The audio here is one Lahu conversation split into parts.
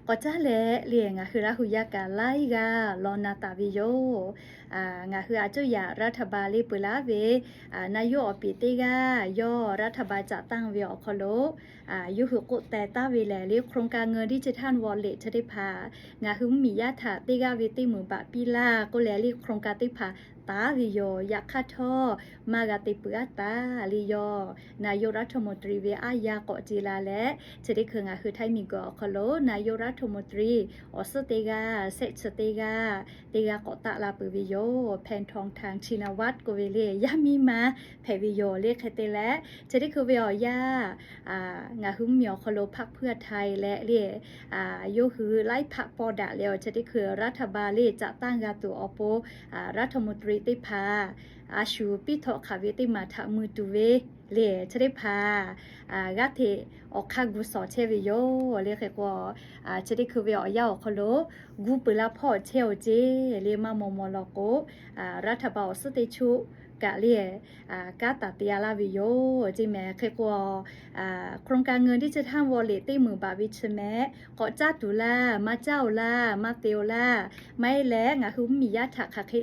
K'awꞈ caˉ leh le ngaˬ hui Laˇ hu yaˇ kaꞈ laiˉ g'aˇ law na taˍ ve yoˬ. Ngaˬ hui a cuˇ yaꞈ รัฐบาล le peuˬ laˇ ve, na yawˇ awˬ piˍ teˇ g'aˇ yawˇ รัฐบาล จัดตั้ง ve awˬ hk'aw lo yawˇ hui k'oˆ teh taˍ ve lehˬ le โครงการเงินดิจิทัลวอลเล็ต chi teˇ hpaˍ ngaˬ hui mvuhˇmiˬ yaˇ htaꞈ teˇ g'aˇ ve teˇ meunˍ baꞈ piˇ laˇ k'oˆ leh le โครงการ teˇ hpaˍ taˍ ve yoˬ. Yaꞈ hk'aˇ htawˇ maˇ g'a te peuˬ aˉ taˍ le yawˇ นายกรัฐมนตรี ve aˉ yaˇ k'awꞈ ce la leh, chi teˇ hkui ngaˬ hui Htaiˇ miˬguiˬ awˬ hk'aw lo นายกรัฐมนตรี awˬ suhˉ teˇ g'aˇ, shehˆ chi teˇ g'aˇ, teˇ g'aˇ k'awꞈ taˆ la peuˬ ve yoˬ. แพทองธาร ชินวัตร k'oˆ ve le yaˇ miˇ ma hpehꞈ ve yoˬ le. Hk'e te leh chi teˇ hkui ve awˬ yanˇ ngaˬ hui mvuhˇmiˬ awˬ hk'aw lo พรรคเพื่อไทย leh le yawˇ hui laiˉ hpaˆ pawˇ daꞈ leh awˬ chi teˇ hkui รัฐบาล le จัดตั้ง g'a tuˬ awˬ pon รัฐมนตรี teˇ hpaˍ a shu piˇ htawꞈ hk'aˬ ve teˇ maˬ htaꞈ mui tuˬ ve le chi teˇ hpaˍ g'aˇ hteꞈ awˬ hk'aˇ gu shawˍ chehˇ ve yoˬ le. Hk'e k'o chi teˇ hkui ve awˬ yanˇ awˬ hk'aw lo gu peuˬ la hpawˇ chehˇ awˬ ceˇ le maˇ maw maw law k'o, รัฐบาล awˬ suhˉ teˇ choˆ kaꞈ le kanˉ taˍ te a laˇ ve yoˬ ceˇ mehˍ. Hk'e k'o โครงการเงินดิจิทัลวอลเล็ต teˇ meunˍ baꞈ ve chi mehˍ k'awꞈ caˇ tuˬ laˇ, maˇ caˇ oˬ laˇ, maˇ te oˬ laˇ, maˇ heˆ leh ngaˬ hui mvuhˇmiˬ yaˇ htaꞈ hk'aˬ hk'e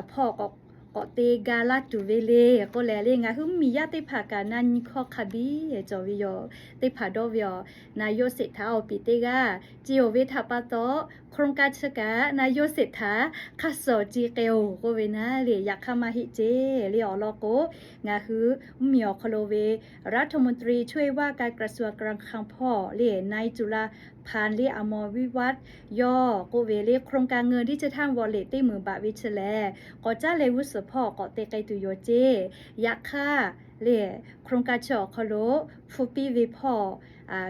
hpawˇ k'awꞈ te ga laˇ tuˬ ve le k'oˆ leh le ngaˬ hui mvuhˇmiˬ yaˇ teˇ hpaˍ kaꞈ na nyi hkawˇ hk'a biˇ cawˬ ve yoˬ. Teˇ hpaˍ dawˇ ve awˬ นายกเศรษฐา awˬ piˍ teˇ g'aˇ ce oˬ ve htaꞈ pa taw, โครงการ chi kaꞈ นายกเศรษฐา hk'a suhˍ ce k'ai oˬ k'oˆ ve naˉ le. Yaꞈ hk'aˇ maˇ heˆ ceˇ le awˬ lawn k'o, ngaˬ hui mvuhˇmiˬ awˬ hk'aw lo ve รัฐมนตรีช่วยว่าการกระทรวงการคลัง hpawˇ le นายจุลพันธ์ le อมรวิวัฒน์ yawˇ k'oˆ ve le โครงการเงินดิจิทัลวอลเล็ต teˇ meunˍ baꞈ ve chi lehˬ k'awꞈ caˉ leh g'uˇ suhˍ hpawˇ k'awꞈ te k'ai tuˬ yoˬ ceˇ. Yaꞈ hk'aˇ le โครงการ chi awˬ hk'aw lo hpu piˇ ve hpawˇ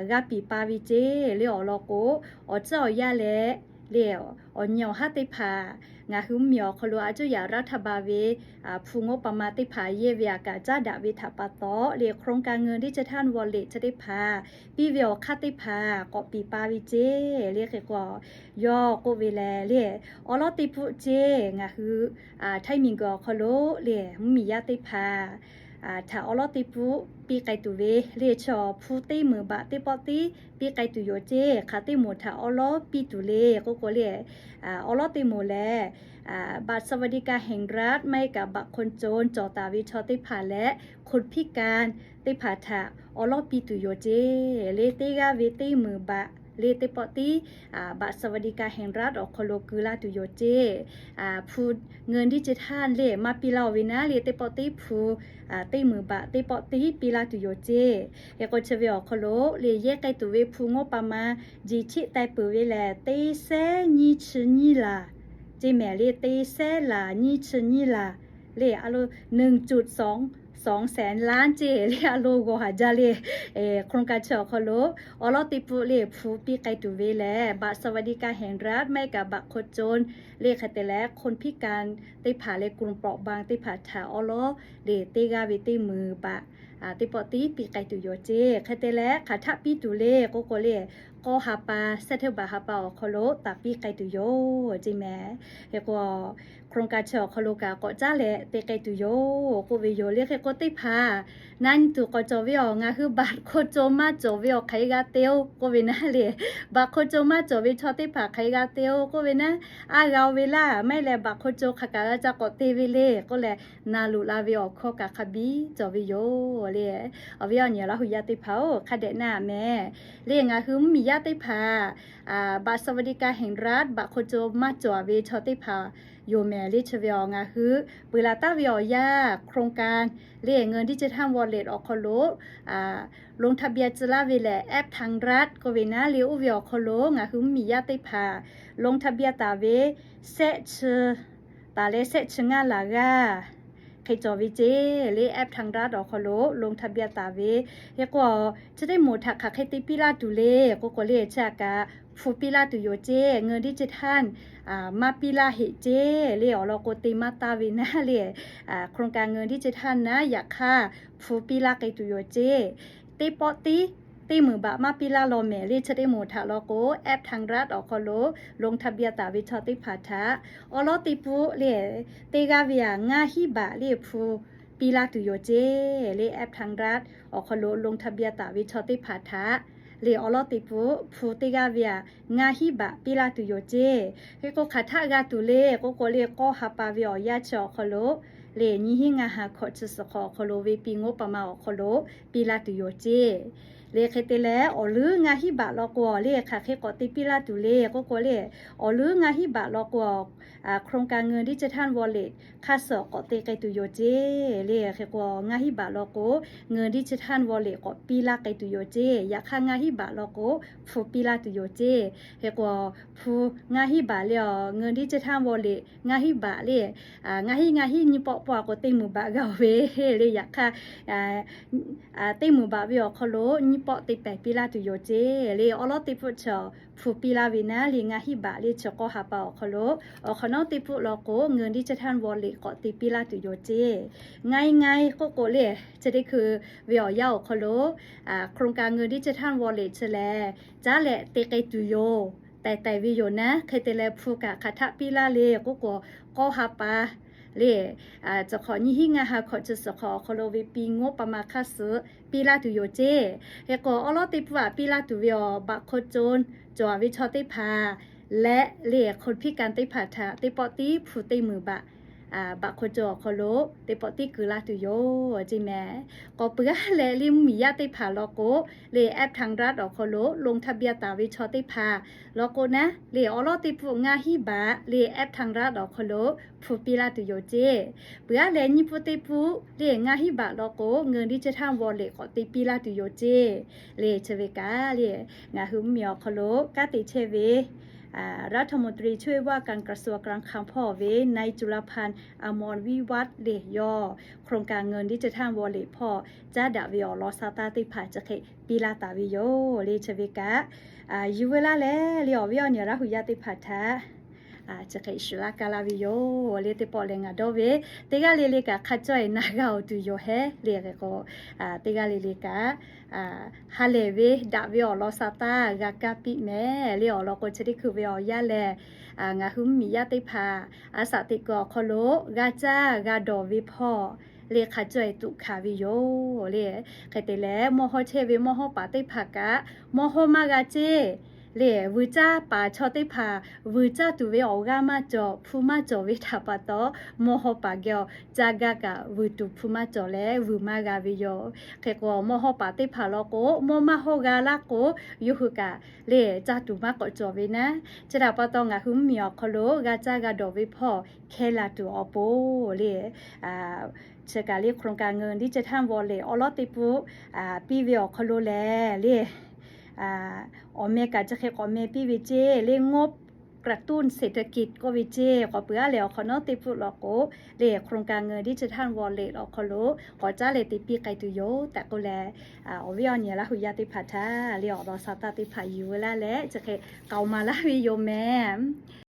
g'a piˍ pa ve ceˇ le awˬ lawn k'o, awˬ tcuhˉ awˬ yaˇ leh le awˬ nyi awˬ haˉ teˇ hpaˍ ngaˬ hui mvuhˇmiˬ awˬ hk'aw lo a cuˇ yaꞈ รัฐบาล ve hpu งบประมาณ teˇ hpaˍ yehˇ ve aꞈ kaꞈ caˉ daꞈ ve htaꞈ pa taw le โครงการเงินดิจิทัลวอลเล็ต chi teˇ hpaˍ piˇ ve awˬ hk'aˇ teˇ hpaˍ k'awꞈ piˍ pa ve ceˇ le. Hk'e k'o yawˇ k'oˆ ve lehˬ le awˬ lawˉ teˇ pfuhˆ ceˇ ngaˬ hui Htaiˇ miˬguiˬ awˬ hk'aw lo le mvuhˇmiˬ yaˇ teˇ hpaˍ htaꞈ awˬ lawˉ teˇ pfuhˆ piˇ k'ai tuˬ ve le chi awˬ hpu teˇ meunˍ baꞈ teˇ pawˆ tiˉ piˇ k'ai tuˬ yoˬ ceˇ. Hk'aˬ teˇ moˍ htaꞈ awˬ lawˉ piˇ tuˬ le k'oˆ k'o le, awˬ lawˉ teˇ moˍ lehˬ บัตรสวัสดิการแห่งรัฐ maˇ heˆ kaꞈ บัตรคนจน cawˬ taˍ ve chaw teˇ hpaˍ leh คนพิการ teˇ hpaˍ htaꞈ awˬ lawˉ piˇ tuˬ yoˬ ceˇ. Le teˇ g'aˇ ve teˇ meunˍ baꞈ le teˇ pawˆ tiˉ บัตรสวัสดิการแห่งรัฐ awˬ hk'aw lo keu laˇ tuˬ yoˬ ceˇ. Hpu เงินดิจิทัล le maˇ piˇ laˇ oˬ ve naˉ le teˇ pawˆ tiˉ hpu teˇ meunˍ baꞈ teˇ pawˆ tiˉ piˇ laˇ tuˬ yoˬ ceˇ. Hk'e k'o chi ve awˬ hk'aw lo le yehˇ k'ai tuˬ ve hpu งบประมาณ jiˬ cheˆ teh peuˬ ve lehˬ teˇ sehˉ nyiˇ chi nyiˇ laˬ ceˇ mehˍ le. Teˇ sehˉ laˬ nyiˇ chi nyiˇ laˬ le a lo หนึ่งจุดสอง สองแสนล้าน ceˇ le a lo g'awˬ haˍ jaˇ le. โครงการ chi awˬ hk'aw lo awˬ lawˉ teˇ pfuhˆ le hpu piˇ k'ai tuˬ ve lehˬ บัตรสวัสดิการแห่งรัฐ maˇ heˆ kaꞈ บัตรคนจน le hk'e te leh คนพิการ teˇ hpaˍ leh กลุ่มเปราะบาง teˇ hpaˍ htaꞈ awˬ lawˉ le teˇ g'aˇ ve teˇ meunˍ baꞈ teˇ pawˆ tiˉ piˇ k'ai tuˬ yoˬ ceˇ. Hk'e te leh hk'aˬ htaˆ piˇ tuˬ le k'oˆ k'o le k'awˇ ha pa sehˉ hteˇ baˬ ha pa awˬ hk'aw lo taˍ piˇ k'ai tuˬ yoˬ ceˇ mehˍ. Hk'e k'o โครงการ chi awˬ hk'aw lo kaꞈ k'awꞈ caˉ leh te k'ai tuˬ yoˬ k'oˆ ve yoˬ le. Hk'e k'o teˇ hpaˍ na nyi tuˬ k'awꞈ cawˬ ve awˬ ngaˬ hui บัตรคนจน maˇ cawˬ ve awˬ hk'aˬ hk'e g'a te oˬ k'oˆ ve naˉ le. บัตรคนจน maˇ cawˬ ve chaw teˇ hpaˍ hk'aˬ hk'e g'a te oˬ k'oˆ ve naˉ, a g'a oˬ ve laˇ maˇ heˆ leh บัตรคนจน hk'aˬ kaꞈ g'a ca k'awꞈ te ve le k'oˆ leh na loꞈ la ve awˬ hkawˇ kaꞈ hk'a biˇ cawˬ ve yoˬ le. Awˬ viˉ awˬ nyi Laˇ hu yaˇ teˇ hpaˍ-oˬ, hk'a dehꞈ na mehˍ le ngaˬ hui mvuhˇmiˬ yaˇ teˇ hpaˍ บัตรสวัสดิการแห่งรัฐ บัตรคนจน maˇ cawˬ ve chaw teˇ hpaˍ yoˬ mehˍ le. Chi ve awˬ ngaˬ hui peuˬ laˬ taˍ ve awˬ yanˇ โครงการ le เงินดิจิทัลวอลเล็ต awˬ hk'aw lo ลงทะเบียน tcuh laˇ ve lehˬ แอปทางรัฐ k'oˆ ve naˉ le. Oˇ ve awˬ hk'aw lo ngaˬ hui mvuhˇmiˬ yaˇ teˇ hpaˍ ลงทะเบียน taˍ ve sehˆ chi taˍ leh sehˆ chi ngaˇ laˬ g'aˇ hk'e cawˬ ve ceˇ le. แอปทางรัฐ awˬ hk'aw lo ลงทะเบียน taˍ ve hk'e k'o chi teˇ moˍ htaꞈ hk'aˬ hk'e te piˇ laˇ tuˬ le k'oˆ k'o le chi a kaꞈ hpu piˇ laˇ tuˬ yoˬ ceˇ. เงินดิจิทัล maˇ piˇ laˇ heꞈ ceˇ le awˬ lawn k'o te maˇ taˇ ve naˉ le โครงการเงินดิจิทัล naˉ yaꞈ hk'aˇ hpu piˇ laˇ k'ai tuˬ yoˬ ceˇ. Teˇ pawˆ tiˉ teˇ meunˍ baꞈ maˇ piˇ laˇ law mehˍ le. Chi teˇ moˍ htaꞈ law k'o แอปทางรัฐ awˬ hk'aw lo ลงทะเบียน taˍ ve chaw teˇ hpaˍ htaꞈ awˬ lawˉ teˇ pfuhˆ le teˇ g'aˇ ve aꞈ ngaˇ hinˉ baꞈ le hpu piˇ laˇ tuˬ yoˬ ceˇ le. แอปทางรัฐ awˬ hk'aw lo ลงทะเบียน taˍ ve chaw teˇ hpaˍ htaꞈ le awˉ lawˉ teˇ pfuhˆ hpu teˇ g'aˇ ve aꞈ ngaˇ hinˉ baꞈ piˇ laˇ tuˬ yoˬ ceˇ. Hk'e k'o hk'aˬ htaˆ g'a tuˬ le k'oˆ k'o le, k'awˇ ha pa ve awˬ yanˇ chi awˬ hk'aw lo le nyiˇ hinˉ ngaˇ ha hkawꞈ chi suhˍ hk'awꞈ awˬ hk'aw lo ve pi ngoˉ pa ma awˬ hk'aw lo piˇ laˇ tuˬ yoˬ ceˇ. Le hk'e te leh awˬ leuˉ ngaˇ hinˉ baꞈ law k'o le hk'aˬ hk'e k'awꞈ te piˇ laˇ tuˬ le k'oˆ k'o le, awˬ leuˉ ngaˇ hinˉ baꞈ law k'o โครงการเงินดิจิทัลวอลเล็ต hk'aˇ suhˍ k'awꞈ te k'ai tuˬ yoˬ ceˇ. Le hk'e k'o ngaˇ hinˉ baꞈ law k'o เงินดิจิทัลวอลเล็ต k'awꞈ piˇ laˇ k'ai tuˬ yoˬ ceˇ. Yaꞈ hk'aˇ ngaˇ hinˉ baꞈ law k'o hpu piˇ laˇ tuˬ yoˬ ceˇ. Hk'e k'o hpu ngaˇ hinˉ baꞈ le awˬ เงินดิจิทัลวอลเล็ต ngaˇ hinˉ baꞈ le ngaˇ hinˉ ngaˇ hinˉ nyiˇ pawˆ pawˆ k'o teˇ meunˍ baꞈ g'a oˬ ve le. Yaꞈ hk'aˇ teˇ meunˍ baꞈ ve awˬ hk'aw lo nyiˇ pawˆ te pehˍ piˇ laˇ tuˬ yoˬ ceˇ. Le awˉ lawˉ teˇ pfuhˆ chi hpu piˇ laˇ ve naˉ le ngaˇ hinˉ baꞈ le chi k'awˇ ha pa awˬ hk'aw lo, awˬ hk'awꞈ nawˉ teˇ pfuhˆ law k'o เงินดิจิทัลวอลเล็ต k'awꞈ te piˇ laˇ tuˬ yoˬ ceˇ. Ngaˇ hinˉ ngaˇ hinˉ k'oˆ k'o le chi teˇ hkui ve awˬ yanˇ awˬ hk'aw lo โครงการเงินดิจิทัลวอลเล็ต chi lehˬ caˉ leh te k'ai tuˬ yoˬ tehꞈ tehꞈ ve yoˬ naˉ. Hk'e te leh hpu kaꞈ hk'aˬ htaˆ piˇ laˇ le k'oˆ k'o k'awˇ ha pa le chi hk'awꞈ nyiˇ hinˉ ngaˇ ha hkawꞈ chi suhˍ hk'awꞈ awˬ hk'aw lo ve pi ngoˉ pa ma hk'aˇ suhˍ piˇ laˇ tuˬ yoˬ ceˇ. Hk'e k'o awˉ lawˉ teˇ pfuhˆ aꞈ piˇ laˇ tuˬ ve awˬ บัตรคนจน cawˬ ve chaw teˇ hpaˍ leh le คนพิการ teˇ hpaˍ htaꞈ teˇ pawˆ tiˉ hpu teˇ meunˍ baꞈ บัตรคนจน awˬ hk'aw lo teˇ pawˆ tiˉ keu laˇ tuˬ yoˬ ceˇ mehˍ. K'awꞈ peuˬ aˉ leh le mvuhˇmiˬ yaˇ teˇ hpaˍ law k'o le แอปธรรมรัฐ awˬ hk'aw lo ลงทะเบียน taˍ ve chaw teˇ hpaˍ law k'o naˉ le awˉ lawˉ teˇ pfuhˆ ngaˇ hinˉ baꞈ le แอปธรรมรัฐ awˬ hk'aw lo hpu piˇ laˇ tuˬ yoˬ ceˇ. Peuˬ aˉ leh nyiˇ pfuhˆ teˇ pfuhˆ le ngaˇ hinˉ baꞈ law k'o เงินดิจิทัลวอลเล็ต k'awꞈ te piˇ laˇ tuˬ yoˬ ceˇ. Le chi ve kaꞈ le ngaˬ hui mvuhˇmiˬ awˬ hk'aw lo kanˉ te chehˇ ve รัฐมนตรีช่วยว่าการกระทรวงการคลัง hpawˇ ve นายจุลพันธ์ อมรวิวัฒน์ le yawˇ โครงการเงินดิจิทัลวอลเล็ต hpawˇ caˉ daꞈ ve awˬ lawn sha taˇ teˇ hpaˍ chi hk'e piˇ laˇ taˍ ve yoˬ. Le chi ve kaꞈ yuˬ veu laˇ leh le awˬ viˉ awˬ nyi Laˇ hu yaˇ teˇ hpaˍ htaꞈ chi hk'e shiˍ laˇ kaˇ laˇ ve yoˬ. Le teˇ pawˆ lehˬ ngaˬ dawˇ ve teˇ g'aˇ le le kaꞈ hk'a cawˇ e na g'a oˬ tuˬ yoˬ hehˉ le hk'e k'o teˇ g'aˇ le le kaꞈ ha lehˬ ve daꞈ ve awˬ lawn sha taˇ g'a kaˇ piˇ mehˍ. Le awˬ lawn k'o chi teˇ hkui ve awˬ yanˇ lehˬ ngaˬ hui mvuhˇmiˬ yaˇ teˇ hpaˍ a shaꞈ teꞈ kuiˬ awˬ hk'aw lo g'a caˇ g'a dawˬ ve hpawˇ le hk'a cawˇ e tuꞈ hkanˍ ve yoˬ. Le hk'e te leh mawˇ hawˇ chehˇ ve mawˇ hawˇ paˍ teˇ hpaˍ kaꞈ mawˇ hawˇ maˇ g'a ceˇ. Le vuiˬ caˇ paˍ chaw teˇ hpaˍ vuiˬ caˇ tuˬ ve awˬ g'aˇ maˇ cawˬ, hpu maˇ cawˬ ve htaꞈ pa taw, mawˇ hawˇ paˍ geh awˬ caˇ gaˇ kaꞈ vuiˬ tuˬ hpu maˇ cawˬ leh vuiˬ maˇ g'a ve yoˬ. Hk'e k'o mawˇ hawˇ paˍ teˇ hpaˍ law k'o mawˇ maˇ hawˇ g'a laˇ k'o, yawˇ hui kaꞈ le caˇ tuˬ maˇ k'awꞈ cawˬ ve naˉ. Chi htaꞈ pa taw ngaˬ hui mvuhˇmiˬ awˬ hk'aw lo g'a caˇ g'a dawˬ ve hpawˇ hkehˇ la tuˬ awˬ pon le chi kaꞈ le โครงการเงินดิจิทัลวอลเล็ต awˉ lawˉ teˇ pfuhˆ piˇ ve awˬ hk'aw lo lehˬ le awˬ meh kaꞈ chi hk'e k'awꞈ meh piˇ ve ceˇ. Le งบกระตุ้นเศรษฐกิจ k'oˆ ve ceˇ. K'awꞈ peuˬ aˉ leh awˬ hk'awꞈ nawˉ teˇ pfuhˆ law k'o le โครงการเงินดิจิทัลวอลเล็ต awˬ hk'aw lo k'awꞈ caˉ leh te piˇ k'ai tuˬ yoˬ tehꞈ k'oˆ leh, awˬ viˉ awˬ nyi Laˇ hu yaˇ teˇ hpaˍ htaꞈ le awˬ lawn sha taˇ teˇ hpaˍ yuˬ veu laˇ leh chi hk'e k'aoˍ maˍ laˇ ve yoˬ mehˍ.